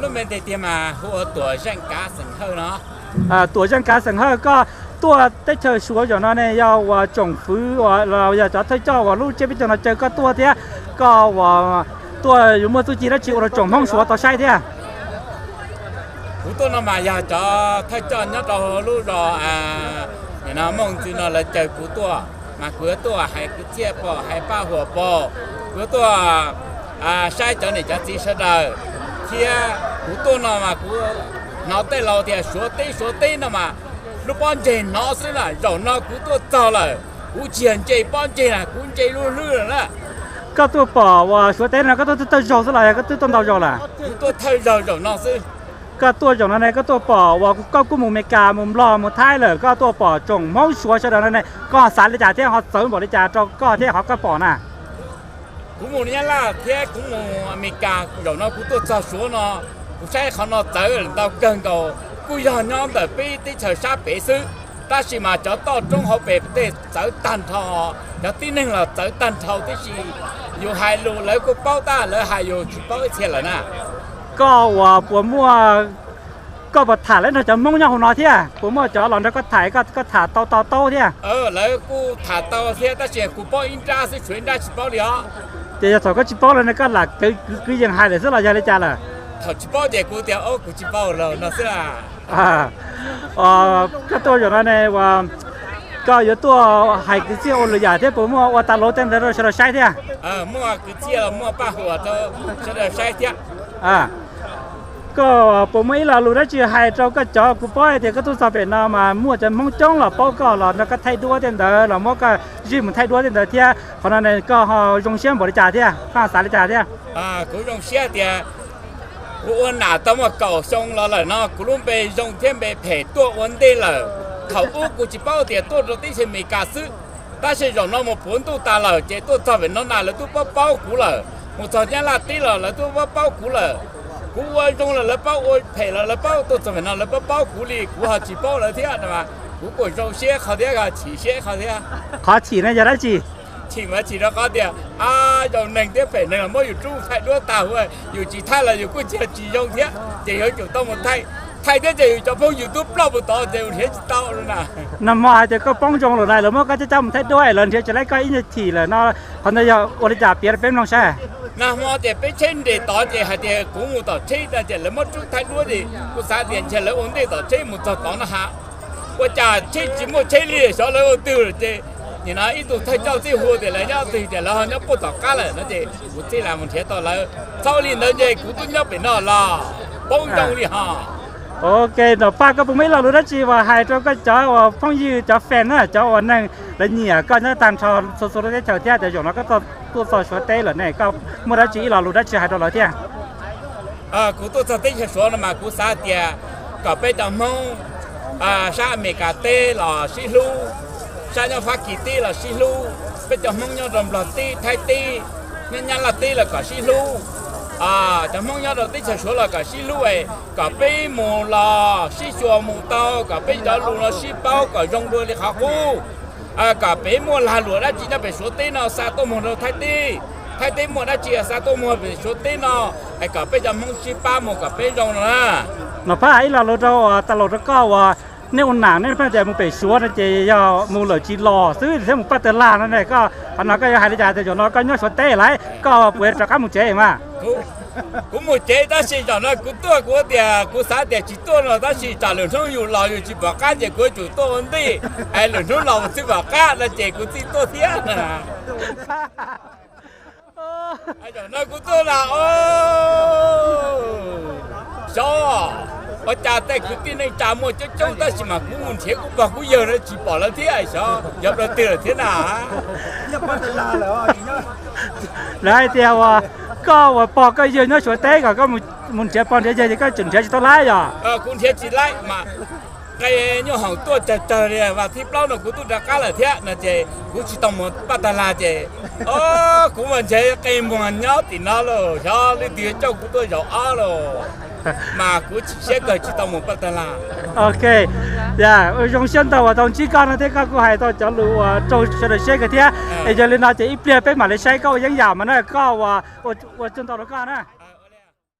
Lub npe tiag tiag mas hu ua Tuam Zeej Kav xeem Hawj no. Tuam Zeej Kav xeem Hawj, koj tuaj teb chaws Suav zaum no ne yog uas tsoom fwv los yog cov thawj coj uas lub tsiab peb caug no caw koj tuaj thiab, koj uas tuaj yuav muaj txuj ci dab tsi ua rau tsoom Hmoob Suav tau saib thiab? Kuv tuaj no mas yog cov thawj coj nyob rau lub zos Mooj Ntxwg no lawv caw kuv tuaj, mas kuv yuav tuaj hais kwv txhiaj pom, hais paj huam pom, kuv yuav tuaj saib cov niam cov txiv sawv daws, thiab kuv tuaj no mas kuv hnov tej laus tias Suav teb Suav teb no mas lub pob ntseg hnov xwb na, zaum no kuv tuaj txog lawm, kuv tsis yog ntse pob ntseg na, kuv ntse lub hlwb lawm na. Koj tuaj pom uas Suav teb no koj tuaj thawj zaug xwb los yog koj twb tuaj ntau zaug lawm? Kuv tuaj thawj zaug zaum no xwb. Koj tuaj zaum no ne koj tuaj pom uas koj kuj mus Meskas, mus Nplog, mus Thaib lawm, koj tuaj pom tsoom Hmoob Suav sawv daws no ne koj xav li cas thiab ho txawv npaum li cas rau koj thiab qhov koj pom na? Kuv mus Nyab Laj thiab kuv mus Amelikas, zaum no kuv tuaj txog Suav no, kuv saib qhov no txawv ntau kawg nkaus, kuj yog nyob ntawm peb teb chaws sab pem xwb, tab sis mas cov toj roob hauv pes tej txawv tag nrho, cov tib neeg los txawv tag nrho tib si. Yus hais lus lawv kuj paub tab lawv hais yus tsis paub ib txhia lawm na. Koj uas puas muaj, koj puas tham lawv nrog cov Hmoob nyob hauv no thiab? Puas muaj cov los nrog koj tham, koj tham tau to taub thiab? Lawv kuj tham tau thiab tab sis kuv paub ib nrab xwb, tshuav ib nrab tsis paub li os. Ces yog thaum koj tsis paub lawm ne koj lam kwv kwv yees hais lawm xwb los yog li cas lawm? Thaum tsis paub ces kuv tias o kuv tsis paub lawm no xwb. Koj tuaj zaum no ne uas koj yuav tuaj hais kwv txhiaj ua lwm yam thiab puas muaj ua tas lus tej ntawd rau sawv daws saib thiab? Muaj kwv txhiaj los muaj paj huam rau sawv daws saib thiab. Koj puas muaj ib lo lus dab tsi hais rau koj cov, kuv paub hais tias koj tuaj txog pem no mas muaj cov Hmoob coob los paub koj los nrog koj thaij duab tej ntawd los muab koj zij mus thaij duab tej ntawd thiab, qhov no ne koj ho zoo siab npaum li cas thiab koj xav li cas thiab? Kuv zoo siab tias kuv ua nam tau muaj kaum xyoo los lawm no kuv lub npe zoo thiab npe phem tuaj ua ntej lawm. Thaum ub kuv tsis paub tias tuaj rau teb chaws Amelikas xwb, tab sis zaum no mus puav ntuj tas lawm ces tuaj txog pem no na lawv twb paub paub kuv lawm, mus txog Nyab Laj teb los lawv twb paub paub kuv lawm. Kuv ua zoo los lawv paub, ua phem los lawv paub, tuaj txog pem no lawv paub paub kuv li, kuv ho tsis paub lawv thiab no mas kuv kuj zoo siab qhov thiab chim siab qhov thiab. Qhov chim no yog dab tsi? Chim mas chim rau qhov tias a, zoo neeg thiab phem neeg los muab yus rub thaij duab tag huv, yus tsis thaij los yus kuj tsis, tsis zoo thiab ces yuav tsum tau mus thaij, thaij thiab ces yus cov phooj ywg twb ploj puas tod ces yus nrhiav tsis tau na. Nag hmo hais tias koj poob zoo lawm na, lawv muab koj cab cab mus thaij duab es lawv nrhiav tsis laib koj ib nyuag chim lawm no, qhov ntawd yog ua li cas piav rau peb mloog saib. Nag hmo ces peb tsheb nres tod ces hais tias kuv mus tom tsheb no ces lawv muab rub thaij duab ces kuv xav tias ntshe lawv ua ntej tom tsheb mus txog tod no ha. Ua cas tsheb tsis muaj tsheb li, xyov lawv ua twg lawm ces nim no ib tug thawj coj txij hu tias lawv nyob twg ces lawv ho nyob puag tom qab lawm no ces kuv thiaj li mus nrhiav tau lawv. Txhob ua li ntawd ces kuv twb nyob pem no los poob zoo li ho. Ok, Nom Paj, koj puas muaj ib lo lus dab tsi uas hais rau koj cov uas phooj ywg, cov fan na, cov uas neeg lawv nyiam koj nyob tag nrho txhua txhua lub teb chaws thiab tias zaum no koj tuaj txog Suav teb lawm ne, koj muaj dab tsi ib lo lus dab tsi hais rau lawv thiab? Kuv tuaj txog teb chaws Suav no mas kuv xav tias kom peb cov Hmoob sab Amelikas teb los sib hlub, sab nyob Fab Kis teb los sib hlub, peb cov Hmoob nyob rau Nplog teb, Thaib teb, nyob Nyab Laj teb los kom sib hlub, cov Hmoob nyob rau teb chaws Suav los kom sib hlub, kom peb mus los sib xyuas mus tau, kom peb cov lus no sib paub kom zoo dua li qhov qub. Kom peb muaj lag luam dab tsi nyob pem Suav teb no xa tuaj muag rau Thaib teb, Thaib teb muaj dab tsi xa tuaj muag pem Suav teb no, es kom peb cov Hmoob sib pab mus kom peb zoo no na. Nom Paj, hais ib lo lus rau uas tas los rau koj uas nej ua nam nej pheej tias mus pem Suav no ces yog mus lawm tsis los xwb thiab mus paj tag lag no ne, koj qhov no koj yuav hais li cas tias zaum no koj nyob Suav teb lawm koj puas rov qab mus tsev mas? Kuv mus tsev tab sis zaum no kuv tuaj kuv tias kuv xav tias tsis tuaj no tab sis tsam lwm hnub yus los yus tsis pom qab ces kuv yuav tsum tuaj ua ntej, es lwm hnub los txij pom qab no ces kuv txij tuaj thiab. Zaum no kuv tuaj los xyov ua cas tej kwv tij neej tsa muaj coob coob tab sis mas kuv mus nrhiav kuv pog kuv yawg no tsis pom lawv thiab, xyov yog dua twg lawm thiab na. Lawv hais tias uas koj uas pog koj yawg nyob Suav teb kom koj mus nrhiav pog nrhiav yawg ces koj tseem nrhiav tsis tau lawm yog? Kuv nrhiav tsis lawm mas qe nyuaj hoom tuaj tsawg tsawg li, vas thib plaub no kuv twb rov qab lawm thiab no ces kuv tsis tau mus paj tag lag ces kuv mas ntshe qe muag nyob tim no lauj, xyov leej twg yuav coj kuv tuaj zaum ob lauj, mas kuv chim siab kawg tsis tau mus paj tag lag. Ok, zoo siab ntau uas tau ntsib koj no thiab koj kuj hais tau cov lus uas raug sawv daws saib kawg thiab. Es yog li no ces ib pliag peb mam li saib koj ua yeeb yam mas na, koj ua tsaug ntau rau koj na.